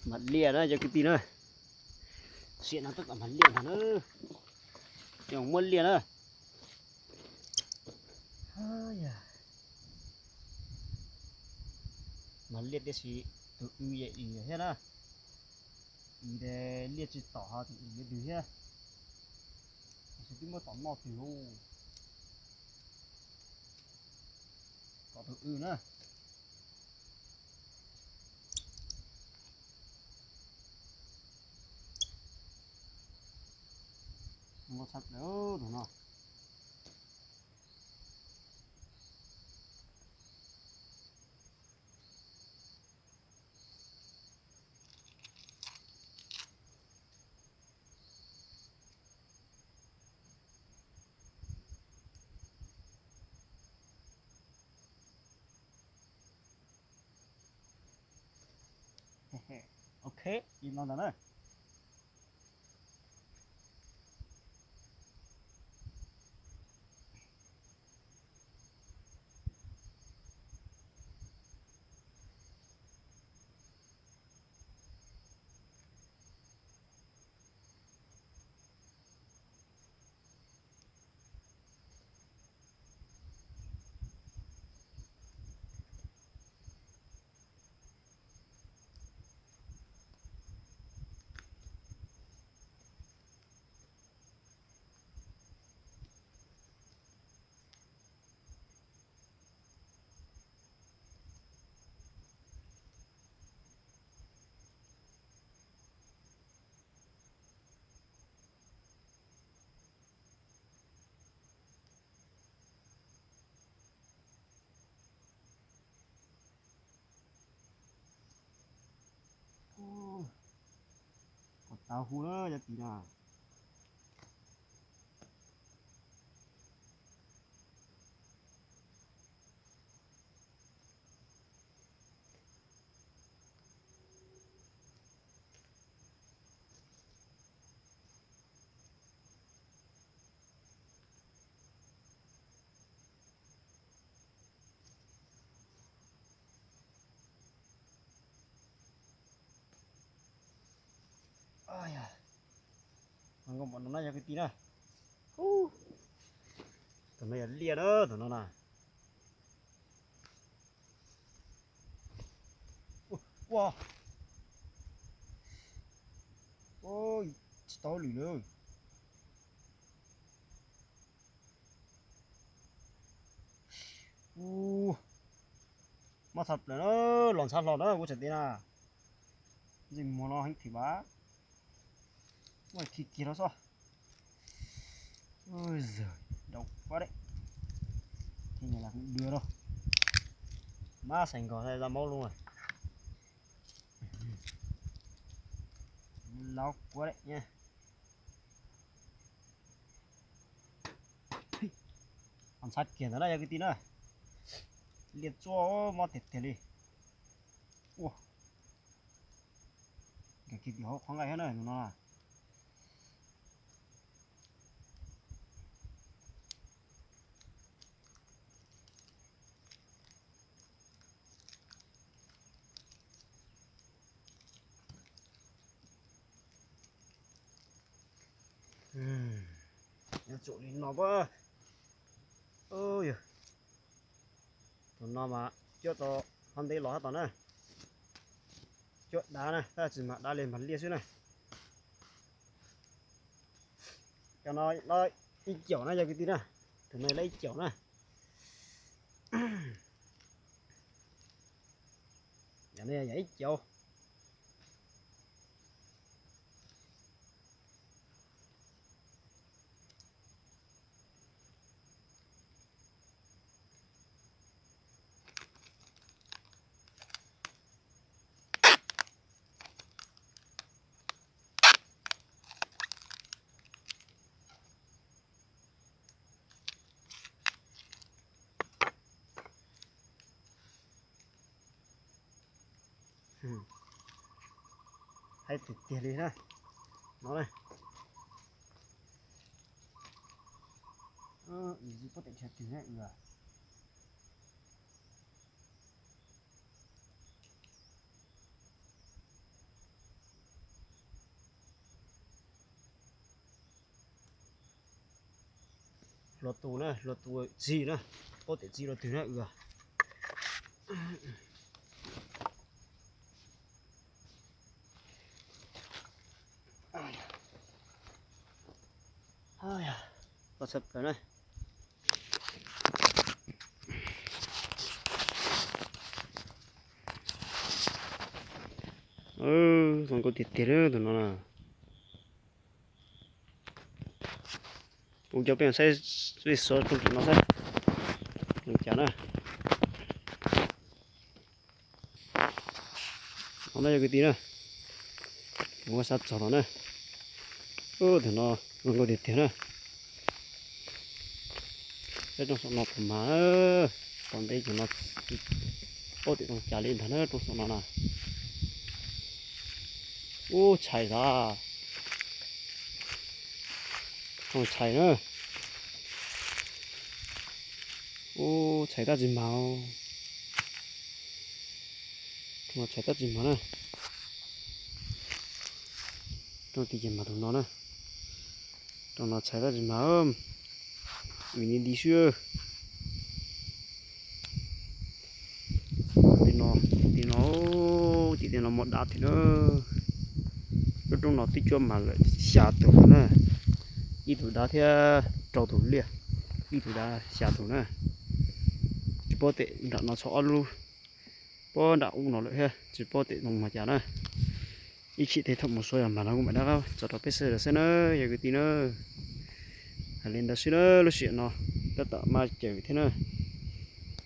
Mag liaj na cov kwv tij na. Sim no tab tom mag liaj ntag na. Yog muab liaj na. Mag liaj tiam sis tus w yog ib thiab na. Ib liaj tsis tom ho tus w yog ib thiab. Tab sis twb muab tom noj twg hu. Tom tus w na. Muab tshab plaws tus no. Ok, li no ntag na. Kom tau hu na cov kwv tij na. Nkauj npaum no na cov kwv tij na. Tus no yog liaj na, tus no na. Ua, tsis tau lwm lawm. Mob tshaj plaws na, los ntxhab hlo na kuv tseem tias na. Ntxim muag no heev phim vas. Muab khi kiag no xwb. Dau kua dej. Dua rau. Mab xais nkos za maub lub. Laub kua dej na. Ntxhab kiag ntawd na yog kwv tij na. Liaj txua mob tiag tiag li. Ua, nkag kiag tim hauv qhov nqaij thiab na tus no. Yuav tsum li no pab. Yog tus no mas cuab tau qhov ntev los hab tom na. Cuab dav na, tab tsis mas dav li mag liaj xwb na. Cov no lawm ib caum na yog kwv tij na. Tus no lawm ib caum na. Yog no yog ib caum. Haib tiag tiag li na. No na. Pob teem tshav twg na. Luag tus na, luag tus txig na, paub tias txig luag twg na. Txhaj plaws na. Zoo nkauj tiag tiag tus no na. Ua cov peb saib, peb xov rooj no saib zoo cas na. No na yog kwv tij na, muab sab txog no na. Tus no zoo nkauj tiag tiag na. Saib rooj saum no puas mag na. Tau ntev ces no paub tias zoo cas li ntag na rooj saum no na. Ub, tshais tas. Rooj tshais na. Ub, tshais tab tsis mag. Rooj no tshais tab tsis mag na. Rooj tid ces mag tus no na. Rooj no tshais tab tsis mag. Vim ni nti xwb. Tim no, tim no, tim no muaj dab thiab na. Lub roob no twb cuab mag lawm xya tus na. Ib tug dab thiab rau tus liaj, ib tug dab xya tus na. Tsis paub tes nram no txog ob lub, puag nram ub no lawm thiab, tsis paub tes zoo mas cas na. Ib chim tej thaum mus suav yog mag no kuv mam rov qab tso rau peb sawv daws saib na, yog kwv tij na. Hais li ntawd xwb na, lub sij hawm no tab tom maj cawm thiab na.